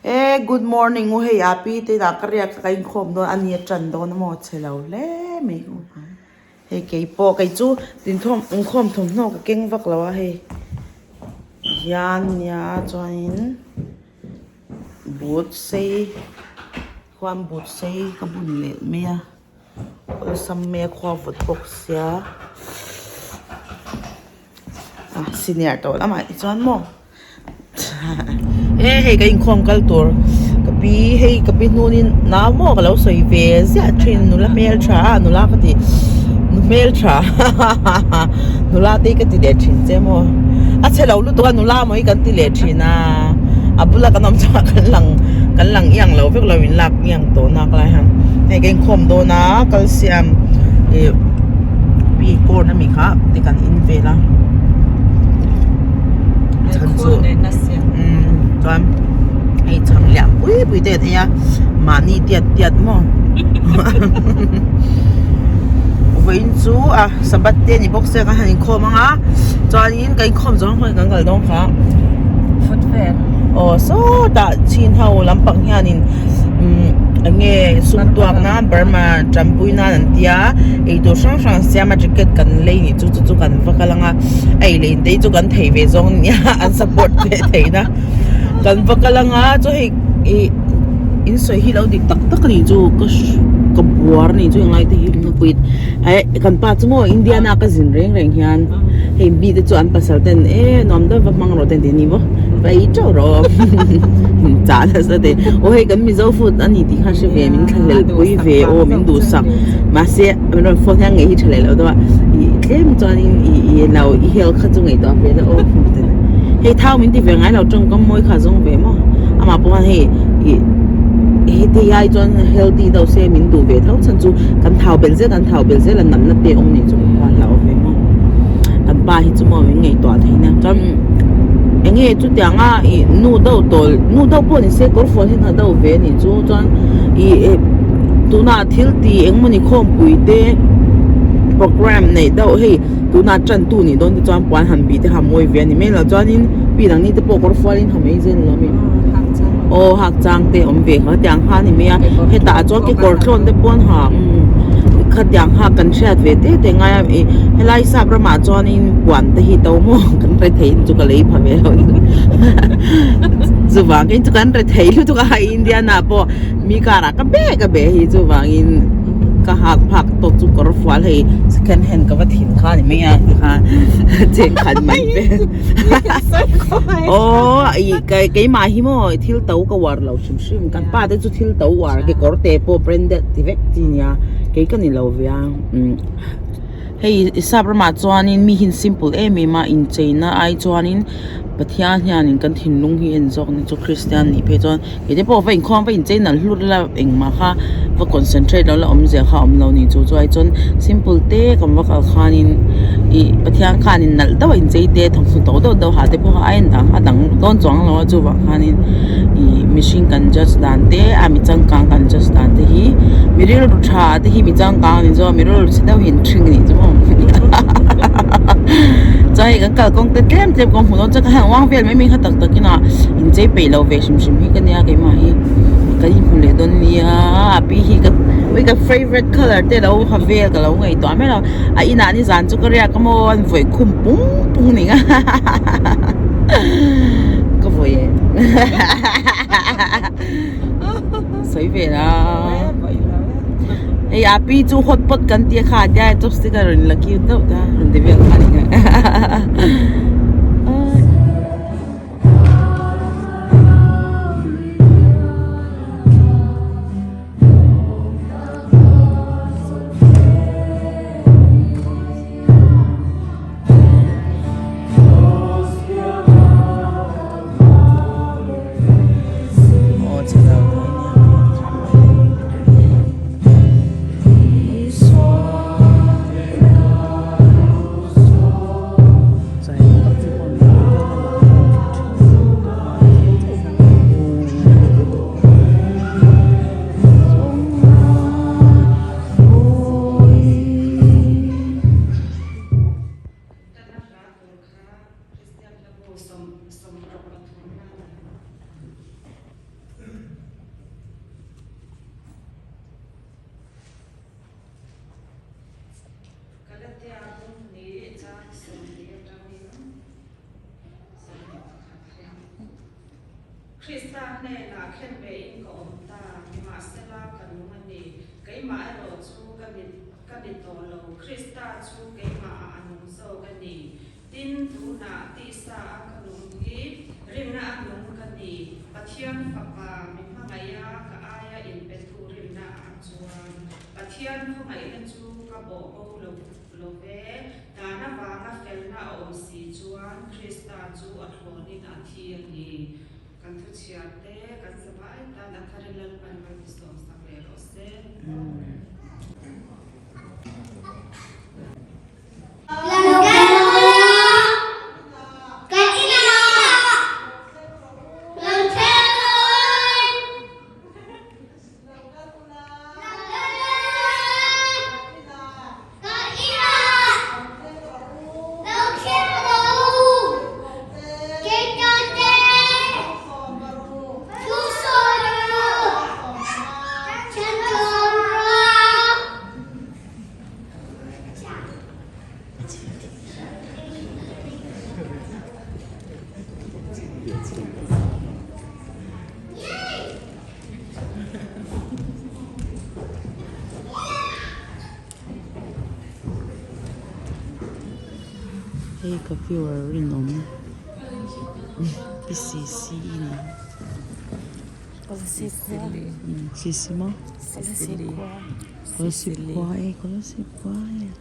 E good morning u hei a pi te inah ka riak a ka inkhawm dawn a ni a tan dawn a maw chhe lo hle mai hei keipawh kei chu inkhawm inkhawm thawmhnaw ka keng vak lo a hei hian nia chuanin boot sei khuan boot sei ka bun leh mai a. Awlsam mai a khua vawt bawk sia a senior tawh lamah hi chuan maw he hei ka inkhawm kal tur ka pi hei ka pi hnunin nau maw ka lo sawi ve ziah thin nula hmeltha a nula ka ti nu hmeltha nula te hi ka ti leh thin che maw a chhe lo lutuk a nula maw hi kan ti leh thin a a bula kan awm chuan kan lang kan lang iang lo vek lo in lak iang tawh nak lai hian hei ka inkhawm dawn a calcium ih pi corn ami kha te kan in vel a chhan chu umm chuan hei chhang lian pui pui te an ei a mahni tiat tiat maw vawiin chu a sabbath te ani bawk sia kan han inkhawm ang a chuanin kan inkhawm zawng ang khan kan kal dawn kha aw sawtah chin ho lampang hianin umm eng nge sum tuak nan Burma tanpui nan an tia eitur hrang hrang an siam a jacket kan lei nih chu chu chu kan va kal ang a a ei leh in te hi chu kan thei ve zawng ania an support ve theihna kan va kal ang a chu hei ih in sawi hi lo dik tak tak a nih chu ka ka buar a nih chu englai te hi eh kan pa chu maw Indiana ka zin reng reng hian hei mi te chu an pasal ten e nuam deuh va hmang rawh te an ti a ni maw va ei teuh rawh chah nasa te aw hei kan mizo food a ni tih kha hre ve min thlahlel pui ve aw min duhsak mahse min rawn phone hian ngei hi tha leh lo deuh a ih tlem chuanin ih ih lo i health kha chu ngaihtuah ve la aw hei thau min ti ve ngai lo tawngkam mawi kha zawng ve maw amah pawh khan hei ih heti ai chuan healthy deuh se min duh ve tho chhan chu kan thau belh zel kan thau belh zel a natna te awm nih chu ka hlauh ve maw kan pa hi chu maw min ngaihtuah thei nia chuan eng nge chutiang a ih nu deuh tawl nu deuh pawh ni se kawr fual hi ha deuh ve anih chu chuan ih tunah thil tih eng mawni khawmpui te program neih deuh hei tunah tan tu nih dawn te chuan puan han bih te kha mawi ve a ni mai lo chuanin pi dang ni te pawh kawr fualin ha mai zel lo mi aw hak chang te awm ve kha tiang kha a ni mai a hetah chuan kekawr tlawn te pawn ha umm khatiang kha kan hriat ve te te ngai a ih helai sap ramah chuanin puan te hi to maw kan re thei chu ka lei pha ve lo chuvangin chu kan re thei lutuk a Indian ah pawh mi karah ka be ka be hi chuvangin ka hak phak tawk chu kawr fual hei second hand ka va thin kha a ni mai a tikhan chengkhat man vel aw ih keimah hi maw thil to ka uar lo hrim hrim kan pa te chu thil to uar kekawr te pawh branded ti vek chi nia kei ka ni lo ve a umm hei sap ramah chuanin mi hi an simple em em a incheina ai chuanin Pathian hianin kan thinlung hi en zawk ni chu Kristian nih phei chuan kei te pawh va inkhawm va inchei nalh hlut la engmah kha va concentrate lo la awmzia kha a awm lo ni chu chuai chuan simple te kan va kal khanin ih Pathian khanin nalh deuh a inchei te thawmhnaw to deuh deuh ha te pawh kha a en dang a dang dawn chuang lo a chuvang khanin ih mihring kan judge dan te a mi changkang kan judge dan te hi mi rilru tha te hi mi changkang a ni zawk a mi rilru chhe deuh hi an ṭhing a nih chu maw chuan hei kan kalkawng te tlem tlem ka hmu dawn chuan ka han uang vel mai mai kha tak tak in a inchei peih lo ve hrim hrim hi ka nia keimah hi kan inhmu leh dawn nia a pi hi ka ui ka favourite colour te lo ha vel ka lo ngaihtuah mai lo a inah nizan chu ka riak a maw an vawih khum pung pung ning a ka vawi e sawi ve la hei a pi chu hot pot kan tia kha tia chopstick a rawn la cute deuh ta rawn ti vel kha ni kha. Krista hnenah khenbehin ka awm ta, nimahsela ka nung a ni. Keimah erawh chu ka ni ka ni tawh lo, Krista chu keimahah a nung zawk a ni. Tin, tunah tisa a ka nung hi rinna a nung ka ni, Pathian Fapa mi hmangaiha ka aia inpetu rinna ah chuan Pathian khawngaihna chu ka bawh bo lo lo ve, dan avanga felna a awm si chuan Krista chu a thlawnin a thi a ni. Kan thuchhiar te, kan zavai tan a thar in Lalpan kan tisawm sak leh rawh se. Hei ka viewer rinawm PCC ni Sisi maw Kolasib khua e Kolasib khua e.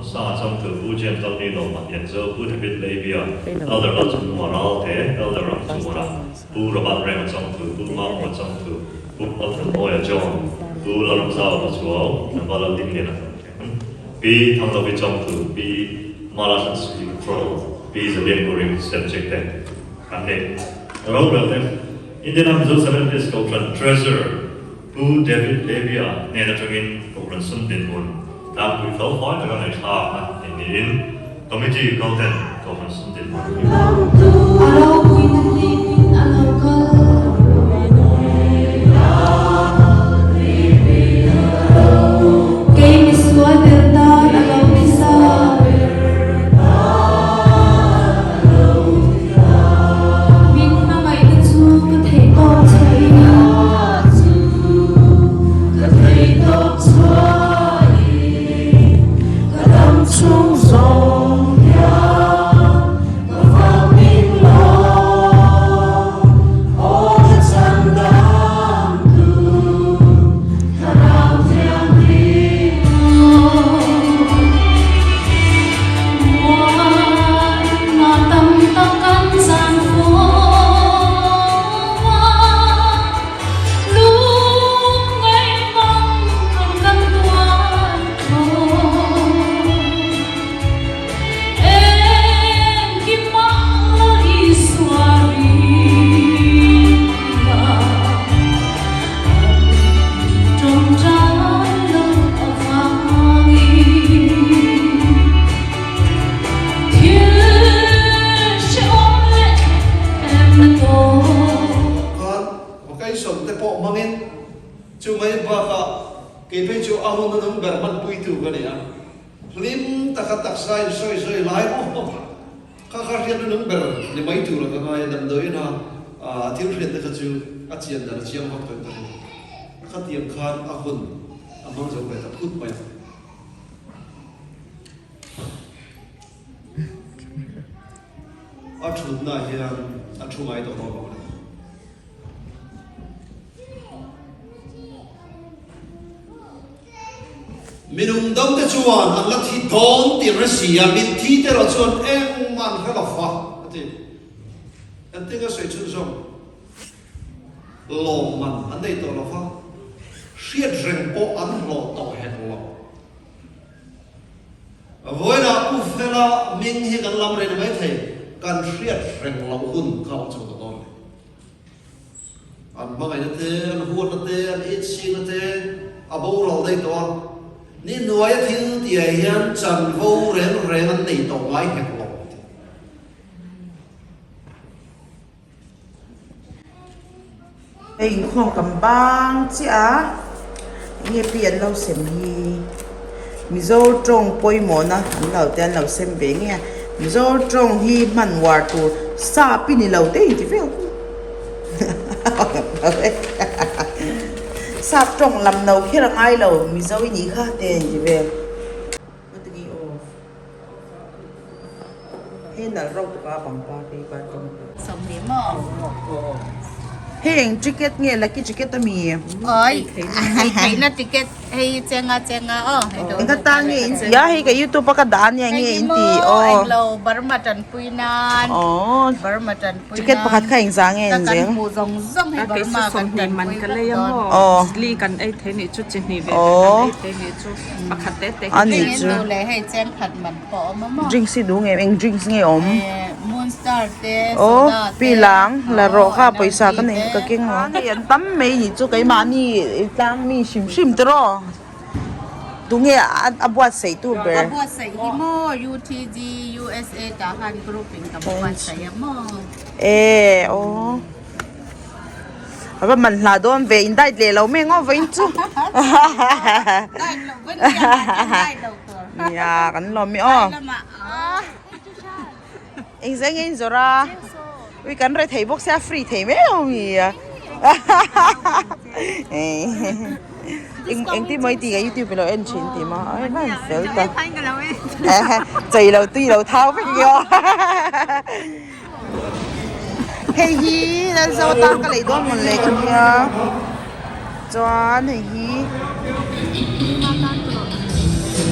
Sa changtu Pu James Lalnilo Matianzo, Pu David Leivia, Elder Lalchungnunga Ralte, Elder Ramchungura, Pu Robert Renga changtu, Pu Makma changtu, Pu Lalthanmawia John, Pu Lalramzau Pachuau, Tlangval Laldingliana changtu, Pi Thanglovi changtu, Pi Mala Hlatsuii Patrol, Pi Zaliankurin Step te an nei. Rorel te, Indiana Mizo Seventh-day Kohhran Treasurer Pu David Levia hnen atangin Kohhran sum dinhmun tlangpui fel fai taka ngaihthlakna nei niin Committee kalten Kohhran sum dinhmun hi A ropuina hlipin a lo kal. Kei misual ber tan a lo thi sa. Min hmangaihna chu ka theih tawk chhuahin. Ka theih tawk chhuahin ka dam chhung zawng hian ka fak min lawm. Aw ka chhan dam tu Thlarau Thianghlim. Khan vocation te pawh hmangin chu mai bakah kei phei chu a hun a nung ber hmanpuitu ka ni a, hlim taka taksa in sawi sawi lai maw kha kha hriat a nung ber ni mai tur a ka ngai a, damdawiin a thil hriat te kha chu a chian dan a chiang vak tawh in ka ring. Khatiang khan a hun a hmang zo ve ta phut mai a. A thutna hian a thu ngai tawh dawn lo a ni. Minung dangte chuan an la thi dawn tih hre si a, mitthi te erawh chuan engmah an hre lo va, a ti. Engtin ka sawi chhunzawm? Lawmman an nei tawh lo va, hriat reng pawh an hlawh tawh hek lo. Vawiinah Pu Fela hming hi kan lam reng mai thei, kan hriat reng loh hun kha awm chho ta dawn le. An hmangaihna te, an huatna te, an itsikna te a boral daih tawh a, ni hnuaia thil tihah hian chanvo reng reng an nei tawh ngai hek lo. Hei inkhawm kan bang chiah a enge pi an lo sem hi. Mizo tawng pawimawhna an lo te an lo sem ve ngei a Mizo tawng hi hman uar tur sap i ni lo te inti vel sap tawng lam no kher a ngai lo Mizo i nih kha te inti vel. Hei nalh reuh tuk a pangpar te hi kan tawng tur. 20 maw? Hei eng ticket nge lucky ticket ami? Oi, hei theihna ticket hei chenga chenga aw. Engka tan nge in ti a hei ka youtube a ka dah ania nge in ti aw. Englo Burma tanpui nan. Aw. Burma tanpui nan. Ticket pakhat kha engzah nge in zel? Kan hmuh zawng zawng hi Burma kan tanpui vek dawn. Aw. Li kan ei thei nih chu chi hnih ve ve kan ei thei nih chu. Pakhat te te A nih chu. Hei leh hei cheng khat man pawh awm a maw? Drinks hi duh nge eng drinks nge awm? Moonstar te soda te. Pi lang la rawh kha pawisa ka nei ka keng lo. Hei an tam mai nih chu keimahni tlang mi hrim hrim te raw. Tunge a buatsaih tu ber? A buatsaih hi maw UTG USA tah khan group in ka buatsaih a maw? E aw. A va man hla dawn ve in diet leh lo mai ang aw vawiin chu nia kan lawm e aw engzah nge in zawrh a ui kan reh thei bawk sia free thei mai lo mi a eng engtin maw i tih ka youtube ilo en thin tih maw ai va han fel ta chei lo tui lo thau vek nge aw. Hei hi Lalzo atan ka lei dawn mawn le ka nia chuan hei hi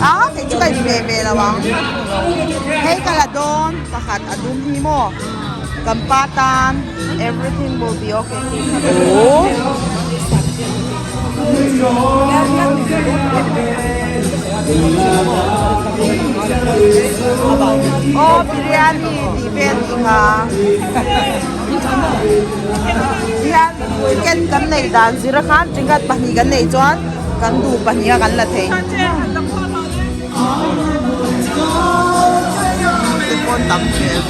a kei chu ka in ve ve lo ang hei ka la dawn pakhat a dum hi maw kan pa tan everything will be okay oh. Aw biryani tih vel tih kha hian chicken kan neih dan zir a khan tinghat pahnih kan neih chuan kan duh pahnih a kan la thei te pawn tam hmel.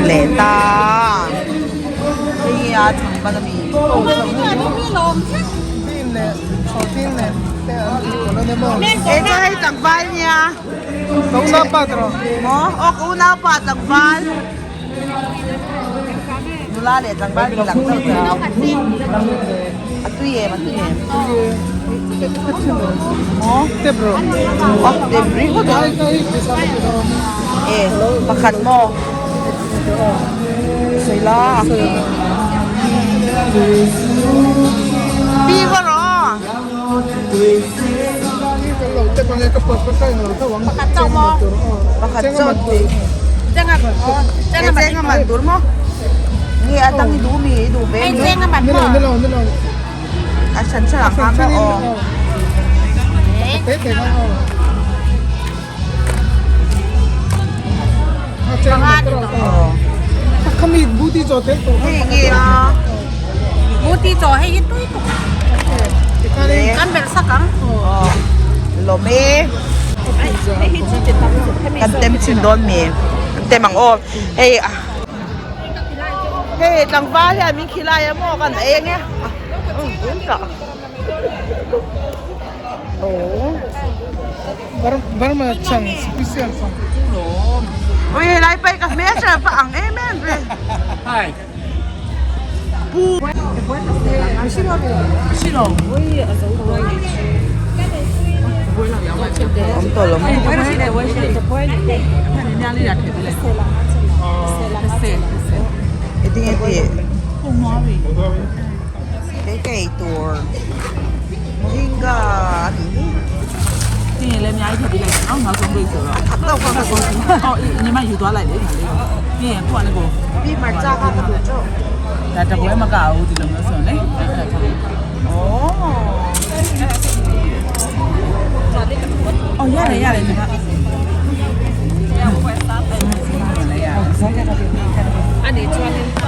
Leh ta hei hi a chhang ban a mi e chu hei tlangval nia maw aw ka unaupa tlangval nula leh tlangval ti lang deuh ta a tui em a tui em maw aw tep ringawt a e pakhat maw sawi la pi va rawh Pakhat chauh tih Chenga man tur maw nge a dang i duh mi i duh ve mi a hran hran ang kha maw aw Hei nge a Lawm e kan tem chin dawn mi kan tem ang aw hei hei tlangval hian min khilai a maw kan eng e Ui helai pai ka hmel pa ang em em ve. Mohinga a nih hi. Pi hmarcha kha ka duh teuh.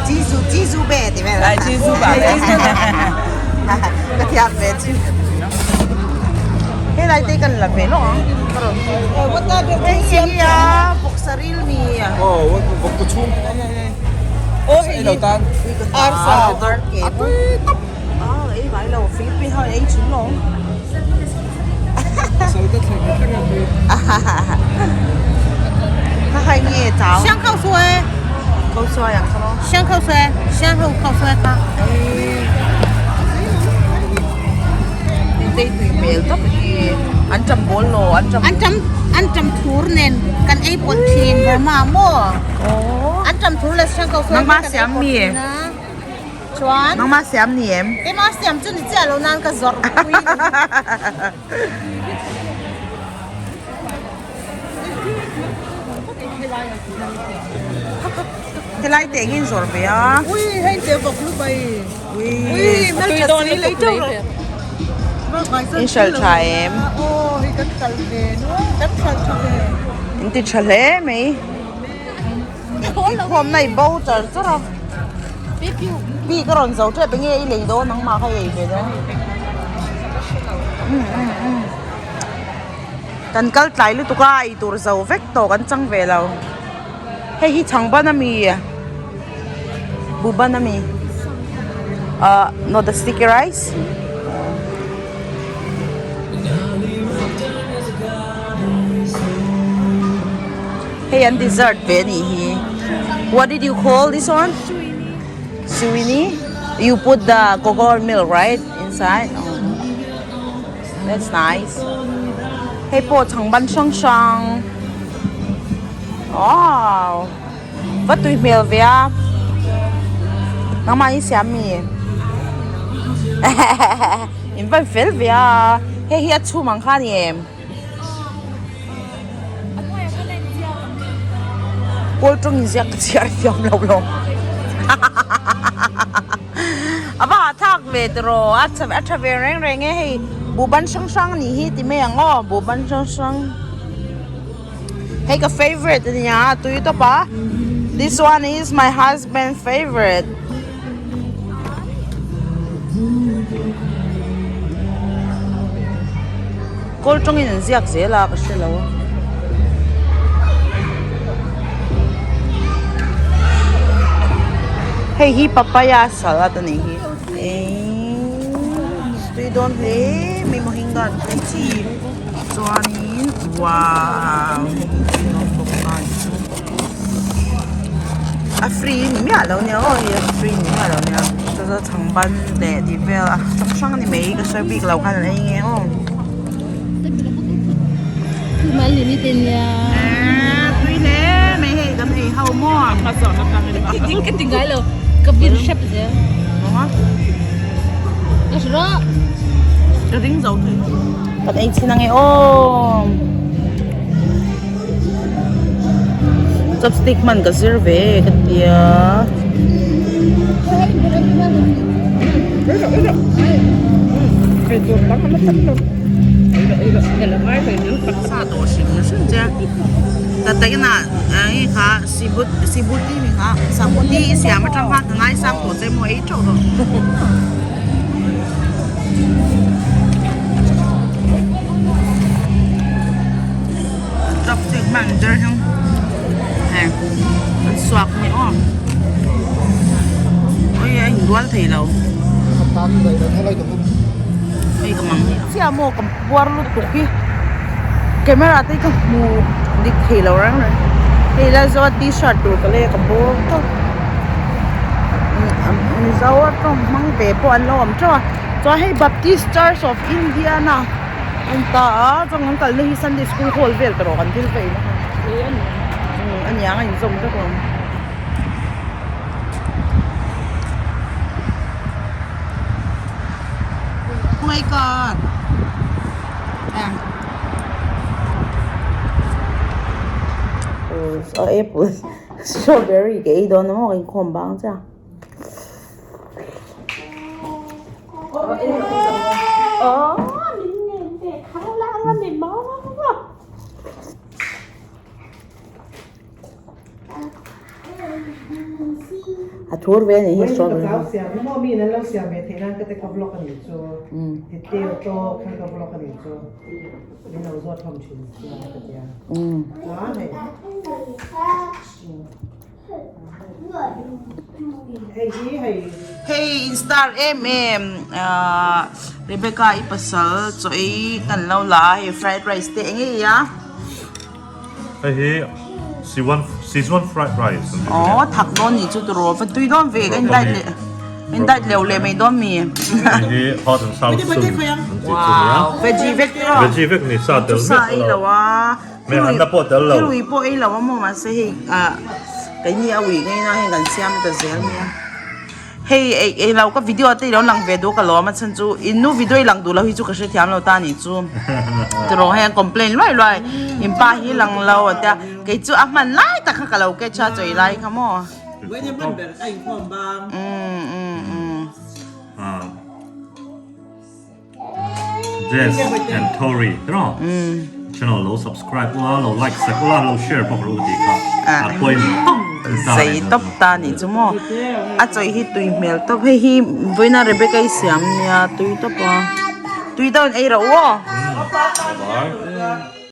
Jizu jizu be ti vel. Ka thiam ve chu. Helai te kan la ve lawk ang. Hei hi a bawksa ril mi. ngai lo Philippine ho in ei thin lawm. Kha khai nge chau. Siang khao suai. Khao suai ang kha maw? Siang khao suai, siang ho khao suai kha. Tei tui hmel tak hi an tam bawl lo an tam an tam an tam thur nen kan ei pawlh thin Burma maw an tam thur leh siang khao suai Nangma siam mi chuan nangma siam ni em keimah siam chu ni chiah lo nan ka zawrh pui Helai te engin zawrh ve a. Ui hei te vawk lu mai. Ui tui dawn i lei teuh rawh. In hralh tha em? Aw hei kan kal ve nual kan hralh tha ve. In ti tha hle mai. Inkhawmna i bo char char a. Pi ka rawn zo tep enge i lei dawn nangmah kha i ei ve dawn. Kan kal tlai lutuk a ei tur zo vek tawh kan chang ve lo hei hi chhang ban ami buh ban ami ah not the sticky rice hei an dessert ve anih hi what did you call this one suini you put the coconut milk right inside That's nice. Hei pawh chhang ban hrang hrang. Wow. Va tui hmel ve a. Nangmah hi siam mi. In van fel ve a. Hei hi a chhum ang kha a ni em? Kawl tawng in ziak ka chhiar thiam lo lawm. A va hahthlak ve tiraw a a tha ve reng reng e hei buh ban hrang hrang anih hi ti mai ang aw buh ban hrang hrang hei ka favourite a nia a tui tawp a this one is my husband favourite kawl tawngin an ziak zel a ka hre lo. Hei hi papaya salad a nih hi eee tui dawn hle mai mohinga an tui chi chuanin wow hei hi tui dawn bawk a ni chu a free ni miah lo nia aw hei a free ni miah lo nia chu chu chhang ban leh tih vel a hrang hrang a ni mai ka sawi bik lo khan an ei nge aw. Tui hle mai hei kan ei ho maw Ka ti ngai lo ka bin hrep zel ka hre rawh ka ring zo thei kan ei chin ange aw chopstick hman ka zir ve ka tia Sa tawh hrim hrim che ta takin ah hei kha sibut sibuti mi kha sabuti i siam atang khan ka ngaisang tawh che maw ei teuh rawh. Chopstick hman der hian hei an suak mai aw ui a inbual thei lo hei ka mang chiah maw ka puar lutuk hi camera te hi ka hmu dik thei lo reng reng hei lai zawn a t-shirt tur ka lei a ka bawr tawp mizo a tawng hmang ve pawh an lo awm teuh a chuan hei baptist church of India na. An ta a chuan kan kalna hi Sunday school hall vel tawh kan thil veih na kha a niang a inzawm vek lo Oh my god oh apple strawberry ka ei dawn a maw ka inkhawm bang chiah. A thur ve anih hi strawberry hi. Hei in star em em ahh Rebecca i pasal chaw ei kan lo la a hei fried rice te eng nge i a? Hei hi Sichuan Sichuan fried rice an ti bawk e. Aw thak dawn nih chu tiraw va tui dawn ve ka in diet leh in diet leu leh mai dawn mi. Hei hi hot and sour soup an tih chu nia. Wow veggie vek tiraw? Veggie vek ni sa tel Chu sa miah ei lo. lo a. Me an na pawh tel lo. Thil ui pawh ei lo a maw mahse hei ah keini a ui ngei na hei kan siam ta zel mai a. Hei ei ei lo ka video te i lo lang ve duh ka lawm a chhan chu in nu video i lang duh lo hi chu ka hrethiam lo ta nih chu. Tiraw hei an complain luai luai in pa hi lang lo a tia kei chu a hman lai tak kha ka lo catch a chawi lai kha maw. Umm umm umm. Jess and Tori tiraw channel lo subscribe ula lo like sak ula lo share bawk rawh u tih kha a pawimawh tawp ta Zei tawp ta nih chu maw a chawi hi tui hmel tawp hei hi vawiina Rebecca i siam nia tui tawp a tui deuhin ei rawh u aw. Bye bye.